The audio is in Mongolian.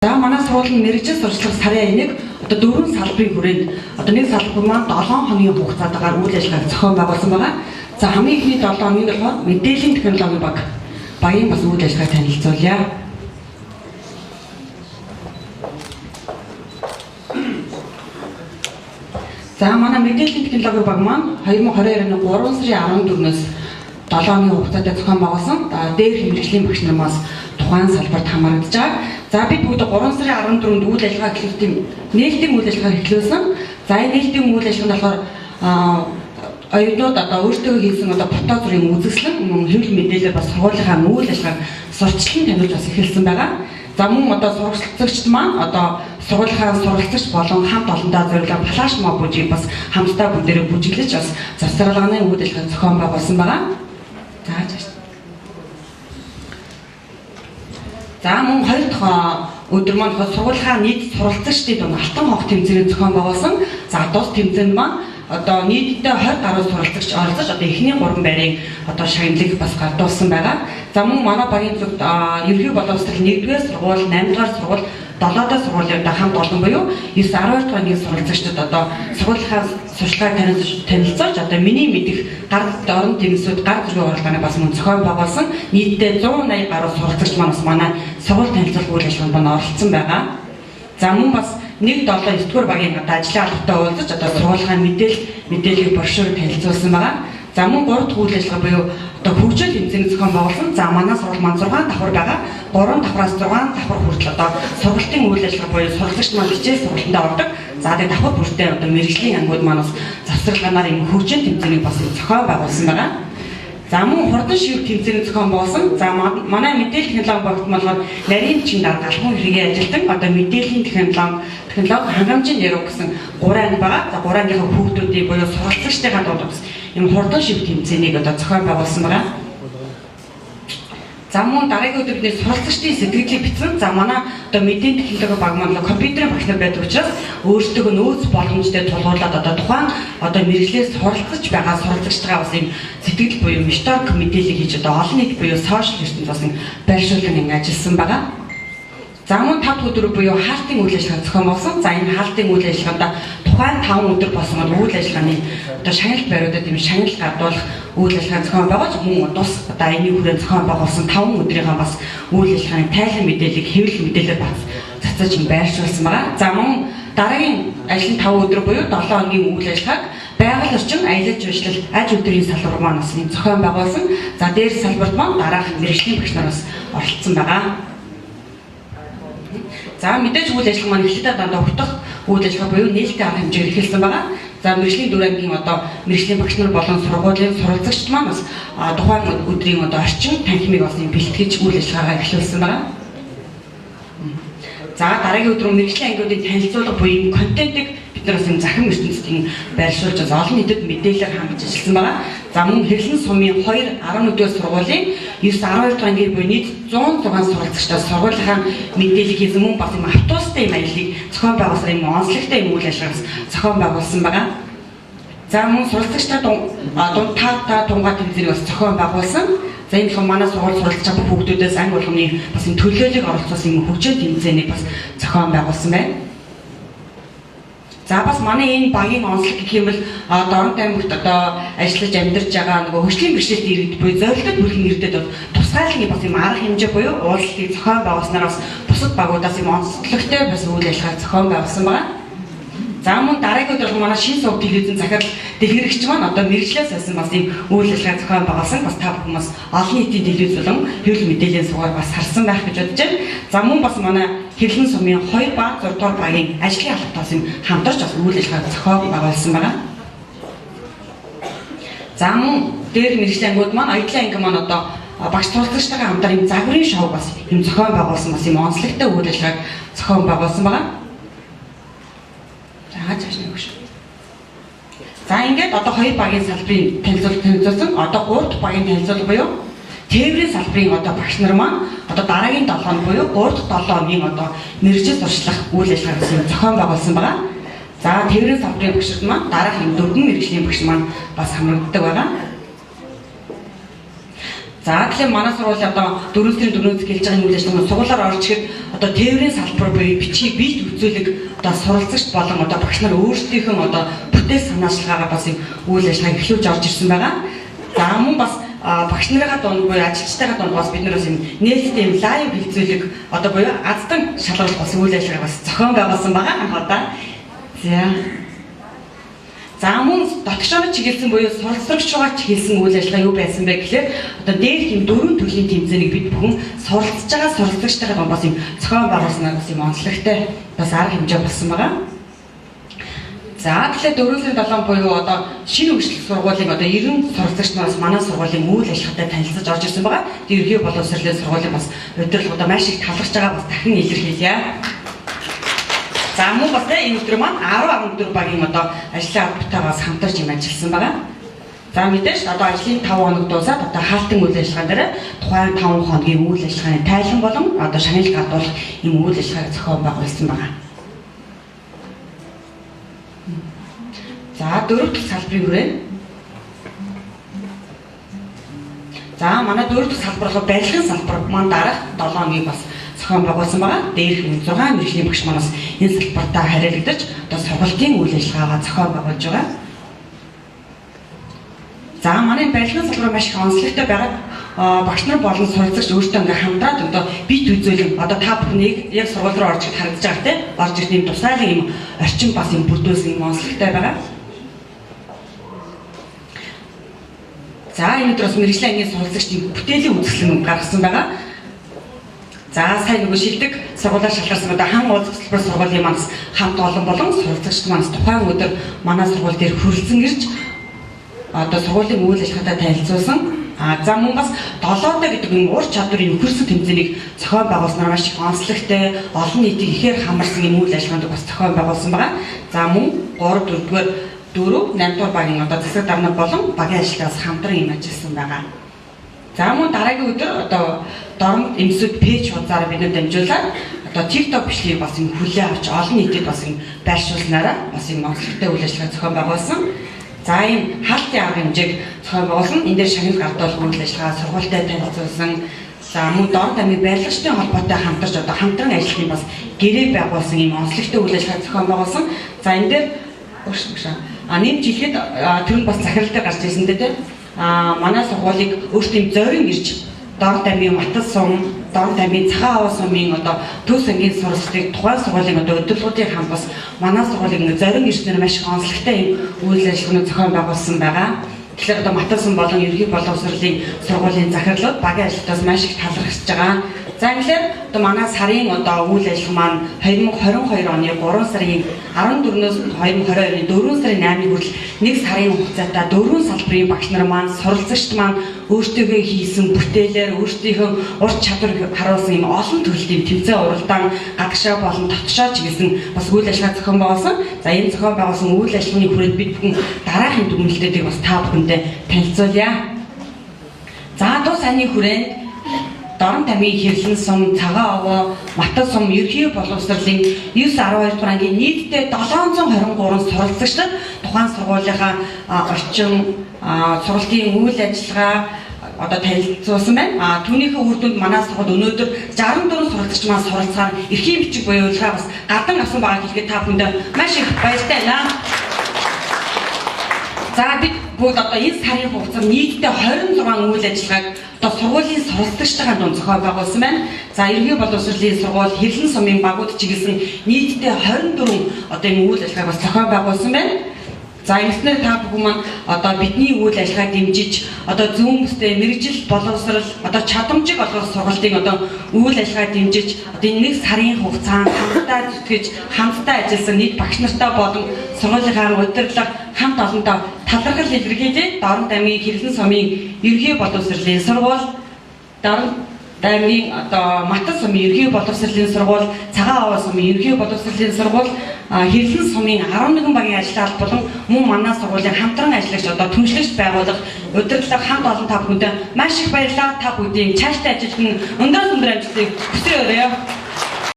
За манай сургууль нь мэргэжил сурчлах сарын 1-ийг одоо 4 салбарын хүрээнд одоо нэг салбар маань 7 хоногийн хугацаатаар үйл ажиллагааг зохион байгуулсан байгаа. За хамгийн эхний 7 хоногийн болохоор мэдээллийн технологийн багийн бас үйл ажиллагааг танилцуулъя. За манай мэдээллийн технологийн баг маань 2022 оны 3 сарын 14-өөс 7 хоногийн хугацаатай зохион байгуулсан. Дээр мэргэжлийн багш нар бас тухайн салбарт хамаарагдаж байгаа. За бид бүгд 3 сарын 14-нд үйл ажиллагаа эхлэх тийм нээлтийн үйл ажиллагаа эхлүүлсэн. За энэ нээлтийн үйл ажиллагаа нь болохоор оюутнууд одоо өөрсдөө хийсэн одоо фото зургийн үзэсгэлэн хэвлэл мэдээлэлээр бас сургуулийнхаа үйл ажиллагааг сурталчлан таниулж бас эхэлсэн байгаа. За мөн одоо суралцагчид маань одоо сургуулийнхаа суралцагч болон хамт олондоо зориулсан флаш моб бүжгийг бас хамтдаа бүгдээрээ бүжиглэж бас завсарлагын үйл ажиллагаа зохион байгуулсан байгаа. За цааш. За мөн хоёр дахь өдөр маань сургуулийнхаа нийт суралцагчдын дунд алтан хонх тэмцээний зохион байгуулсан. За тус тэмцээнд маань одоо нийтдээ 20 гаруй суралцагч оролцож одоо эхний 3 байрыг одоо шагналыг бас гардуулсан байгаа. За мөн манай багийн зүгт ерөнхий боловсрол 1-р сургууль, 8-р сургууль, 7-р сургуулийн одоо хамт олон буюу 9 12 дахь ангийн суралцагчдад одоо сургуулийнхаа сурчлагыг танилцуулж одоо миний мэдих гар орон тэмцүүд гар зургийн уралдааныг бас мөн зохион байгуулсан. Нийтдээ 180 гаруй суралцагч маань бас манай сургууль танилцуулах үйл ажиллагаанд маань оролцсон байгаа. За мөн бас 1 7 9 дугаар багийн одоо ажлын албатай уулзаж одоо сургуулийнхаа мэдээллийг брошюр танилцуулсан байгаа. За мөн 3 дахь үйл ажиллагаа буюу одоо хөгжил тэмцээний зохион байгуулсан. За манай сургууль маань 6 давхар байгаа. 3 давхраас 6 давхар хүртэл одоо сургалтын үйл ажиллагаа буюу суралцагч маань хичээл сургалтандаа ордог. За тэгээ давхар бүртээ одоо мэргэжлийн ангиуд маань бас завсарлагаар юм хөгжил тэмцээнийг бас зохион байгуулсан байгаа. За мөн хурдан шивэр тэмцээний зохион байгуулсан. За манай мэдээллийн технологи багт болохоор нарийн чин дарга албан хэрэгийн ажилтан одоо мэдээллийн технологи хангамжийн яруу гэсэн 3 анги байгаа. За 3 ангийнхаа хүүхдүүдийн буюу суралцагчдынхаа дунд бас юм хурдан шивэр тэмцээнийг одоо зохион байгуулсан байгаа. За мөн дараагийн өдөр бидний суралцагчдын сэтгэлийг бичсэн. За манай одоо мэдээний технологи баг маань компьютерийн багш нар байдаг учраас өөрсдөө нөөц боломжтой тулгуурлаад одоо тухайн одоо мэргэжлээр суралцж байгаа суралцагчдаа бас юм сэтгэл буюу мишторк мэдээлэл хийж одоо олон нийт буюу сошиал ертөнц бас байршуулан ингэ ажилласан байгаа. За мөн 5 дахь өдөр буюу хаалтын үйл ажиллагаа зохион болсон. За энэ хаалтын үйл ажиллагаанд тухайн 5 өдөр болсон үйл ажиллагааны одоо шагналт бариудад юм шагнал гардуулах үйл ажиллагаа зохион байгуулж мөн тус одоо аяны хүрээнд зохион байгуулсан 5 өдрийнхаа бас үйл ажиллагааны тайлан мэдээллийг хэвлэл мэдээлэлээр бас цацаж байршуулсан байгаа. За мөн дараагийн ажлын 5 өдөр буюу 7 хоногийн үйл ажиллагааг байгаль орчин, аялал жуулчлал, аж үйлдвэрийн салбар маань бас зохион байгуулсан. За дээр салбарт маань дараах мэргэжлийн багш нар бас оролцсон байгаа. За мэдээж үйл ажиллагаа маань эхлэлдээ дандаа утга үйл ажиллагаа буюу нээлттэй арга хэмжээгээр эхэлсэн байгаа. За мэргэжлийн дөрвөн ангийн одоо мэргэжлийн багш нар болон сургуулийн суралцагчид маань бас тухайн өдрийн одоо орчин танхимыг бас юм бэлтгэж үйл ажиллагаагаа эхлүүлсэн байгаа. За дараагийн өдөр мэргэжлийн ангиудын танилцуулга буюу контентыг бид нар бас юм захин ертөнцид юм байршуулж бас олон нийтэд мэдээлэлээр хангаж ажилласан байгаа. За мөн Хэрлэн сумын 2 11-р сургуулийн 9 12 дахь ангийн буюу нийт 106 суралцагчдаас сургуулийнхаа мэдээллийг хийсэн мөн бас юм автобустай юм аяллыг зохион байгуулсан юм онцлогтой юм үйл ажиллагаа зохион байгуулсан байгаа. За мөн суралцагчдаа дунд та тунгаа тэмцээнийг бас зохион байгуулсан. За энэ болохоор манай сургууль суралцж байгаа хүүхдүүдээс анги болгоны бас юм төлөөллийг оролцуулсан юм хөгжил тэмцээнийг бас зохион байгуулсан байна. За бас манай энэ багийн онцлог гэх юм бол Дорнод аймагт одоо ажиллаж амьдарч байгаа нөгөө хөгжлийн бэрхшээлтэй иргэд буюу зорилттой бүлгийн иргэдэд бол тусгаарлалын бас юм арга хэмжээ буюу уулзалтыг зохион байгуулснаар бас бусад багуудаас юм онцлогтой бас үйл ажиллагаа зохион байгуулсан байгаа. За мөн дараагийн өдөр манай шин сувг телевизэн захирал дэлгэрэгч маань одоо мэргэжлээс байсан бас ийм үйл ажиллагаа зохион байгуулсан. Бас та бүхэн бас олон нийтийн телевиз болон хэвлэл мэдээллийн сувгаар бас харсан байх гэж бодож байна. За мөн бас манай Хэрлэн сумын 2 ба 6 дугаар багийн ажлын албатаас юм хамтарч бас үйл ажиллагаа зохион байгуулсан байгаа. За мөн дээр мэргэжлийн ангиуд маань оюутлын анги маань одоо багш суралцагчтайгаа хамтар юм загварын шоу бас юм зохион байгуулсан бас юм онцлогтой үйл ажиллагааг зохион байгуулсан байгаа. За цааш нэг хөш. За ингээд одоо хоёр багийн салбарын танилцуулсан. Одоо 3 дахь багийн танилцуулга буюу тээврийн салбарын одоо багш нар маань одоо дараагийн 7 хоног буюу 3 дахь 7 хоногийн одоо мэргэжил туршлах үйл ажиллагааг зохион байгуулсан байгаа. За тээврийн салбарын багшид маань дараах юм дөрвөн мэргэжлийн багш маань бас хамрагддаг байгаа. За тэгэхээр манай сургууль одоо 4 сарын 4-өөс эхэлж байгаа үйл ажиллагаа сургуулиар орж ирэхэд одоо тээврийн салбар буюу бичиг бийт үзүүлэг одоо суралцагч болон одоо багш нар өөрсдийнхөө одоо бүтээл санаачилгаагаа бас юм үйл ажиллагааг эхлүүлж орж ирсэн байгаа. За мөн бас багш нарынхаа дунд буюу ажилчдынхаа дунд бас бид нар бас юм нээлттэй юм live хэлцүүлэг одоо буюу аздан шалгуулах бас үйл ажиллагааг бас зохион байгуулсан байгаа анх удаа. За. За мөн дотгошоо чиглэсэн буюу суралцагч руугаа чиглэсэн үйл ажиллагаа юу байсан бэ гэхээр одоо дээрх юм дөрвөн төрлийн тэмцээнийг бид бүхэн суралцж байгаа суралцагчтайгаа бас юм зохион байгуулснаар бас юм онцлогтой бас арга хэмжээ болсон байгаа. За тэгэхээр 4 сарын 7 буюу одоо шинэ хөгжлийн сургуулийн одоо 90 суралцагч нар бас манай сургуулийн үйл ажиллагаатай танилцаж орж ирсэн байгаа. Тэр ерхий боловсролын сургуулийн бас удирдлага одоо маш их талархаж байгаа бас дахин илэрхийлье. За мөн бас энэ өдөр маань 10 14 багийн одоо ажлын албатайгаас хамтарч юм ажилласан байгаа. За мэдээж одоо ажлын 5 хоног дуусаад одоо хаалтын үйл ажиллагаан дээр тухайн 5 хоногийн үйл ажиллагааны тайлан болон одоо шагнал гардуулах юм үйл ажиллагааг зохион байгуулсан байгаа. За дөрөв дэх салбарын хүрээ. За манай дөрөв дэх салбар бол барилгын салбар маань дараах 7 хоногийг бас зохион байгуулсан байгаа. Дээрх 6 мэргэжлийн багш маань бас энэ салбартаа хариалагдаж одоо сургалтын үйл ажиллагаагаа зохион байгуулж байгаа. За манай барилгын салбар маш их онцлогтой байгаад багш нар болон суралцагч өөртөө ингээ хамтраад одоо бит үзүүлэн одоо та бүхнийг яг сургууль руу орж ирэх харагдаж байгаа тийм орж ирэх юм тусайлан юм орчин бас юм бүрдүүлсэн юм онцлогтой байгаа. За энэ өдөр бас мэргэжлийн ангийн суралцагчдын бүтээлийн үзэсгэлэн гаргасан байгаа. За сайн нөгөө шилдэг сургуулиар шалгарсан одоо хан уулз хөтөлбөр сургуулийн маань хамт олон болон суралцагчд маань тухайн өдөр манай сургууль дээр хүрэлцэн ирж одоо сургуулийн үйл ажиллагаатай танилцуулсан. За мөн бас долоотой гэдэг юм ур чадварын нөхөрсөн тэмцээнийг зохион байгуулснаар маш их онцлогтой олон нийтийг ихээр хамарсан юм үйл ажиллагаанд бас зохион байгуулсан байгаа. За мөн 3 4-р 4 8 дугаар багийн одоо засаг дарга болон багийн ажилтнаас хамтран юм ажилласан байгаа. За мөн дараагийн өдөр одоо Дорнод эмсүүд пэйж хуудасаар бид нар дамжуулаад одоо TikTok бичлэгийг бас юм хүлээн авч олон нийтэд бас юм байршуулснараа бас юм онцлогтой үйл ажиллагаа зохион байгуулсан. За ийм хаалтын арга хэмжээг зохион байгуулсан. Энэ дээр шагнал гардуулах үйл ажиллагаа сургуультай танилцуулсан. За мөн Дорнод аймгийн барилгачдын холбоотой хамтарч одоо хамтран ажлын бас гэрээ байгуулсан ийм онцлогтой үйл ажиллагаа зохион байгуулсан. За энэ дээр нэмж хэлэхэд тэр нь бас захирал дээр гарч ирсэн дээ тийм. Манай сургуулийг өөртөө юм зорин ирж Дорнод аймгийн Матал сум, Дорнод аймгийн Цагаан аваа сумын одоо төвс ангийн сургалтыг тухайн сургуулийн одоо удирдлагуудын хамт бас манай сургуулийг ингээ зорин ирснээр маш их онцлогтой юм үйл ажиллагааны зохион байгуулсан байгаа. Тэгэхээр одоо Матал сум болон ерөнхий боловсролын сургуулийн захирлууд багийн ажилтнаас маш их талархаж байгаа. За тэгэхээр одоо манай сарын одоо үйл ажиллагаа маань 2022 оны 3 сарын 14-өөс 2022 оны 4 сарын 8-ны хүртэл нэг сарын хугацаатай дөрвөн салбарын багш нар маань суралцагчд маань өөртөөгөө хийсэн бүтээлээр өөрсдийнхөө ур чадвар харуулсан юм олон төрлийн тэмцээн уралдаан гадагшаа болон дотшоо чиглэсэн бас үйл ажиллагаа зохион байгуулсан. За энэ зохион байгуулсан үйл ажиллагааны хүрээнд бид бүхэн дараагийн дүгнэлтүүдийг бас та бүхэндээ танилцуулъя. За тус аны хүрээнд Дорнод аймгийн Хэрлэн сум, Цагаан овоо, Матал сум ерхий боловсролын 9 12 дугаар ангийн нийтдээ 723 суралцагчдад тухайн сургуулийнхаа орчин сургалтын үйл ажиллагаа одоо танилцуулсан байна. Түүнийхээ үр дүнд манай сургууль өнөөдөр 64 суралцагч маань суралцахаар эрхийн бичиг буюу урилгаа бас гадан авсан байгааг хэлэхэд та бүхэндээ маш их баяртай байна. За бид бүгд одоо энэ сарын хугацаанд нийтдээ 26 үйл ажиллагааг одоо сургуулийн суралцагчдын дунд зохион байгуулсан байна. За ерөнхий боловсролын сургууль Хэрлэн сумын багууд чиглэсэн нийтдээ 24 одоо энэ үйл ажиллагааг бас зохион байгуулсан байна. За ингэснээр та бүхэн маань одоо бидний үйл ажиллагааг дэмжиж одоо зүүн бүстэй мэргэжил боловсрол одоо чадамжиг олгох сургалтын одоо үйл ажиллагааг дэмжиж одоо энэ нэг сарын хугацаанд хамтдаа зүтгэж хамтдаа ажилласан нийт багш нартай болон сургуулийнхаа удирдлага хамт олондоо талархал илэрхийлье. Дорнод аймгийн Хэрлэн сумын ерөнхий боловсролын сургууль, Дорнод аймгийн одоо Матал сумын ерөнхий боловсролын сургууль, Цагаан овоо сумын ерөнхий боловсролын сургууль, Хэрлэн сумын 11 багийн ажлын алба болон мөн манай сургуулийн хамтран ажиллагч одоо түншлэгч байгууллага удирдлага хамт олон та бүхэндээ маш их баярлалаа. Та бүгдийн цаашдаа ажилд нь өндөр өндөр амжилтыг хүсье өрөөе.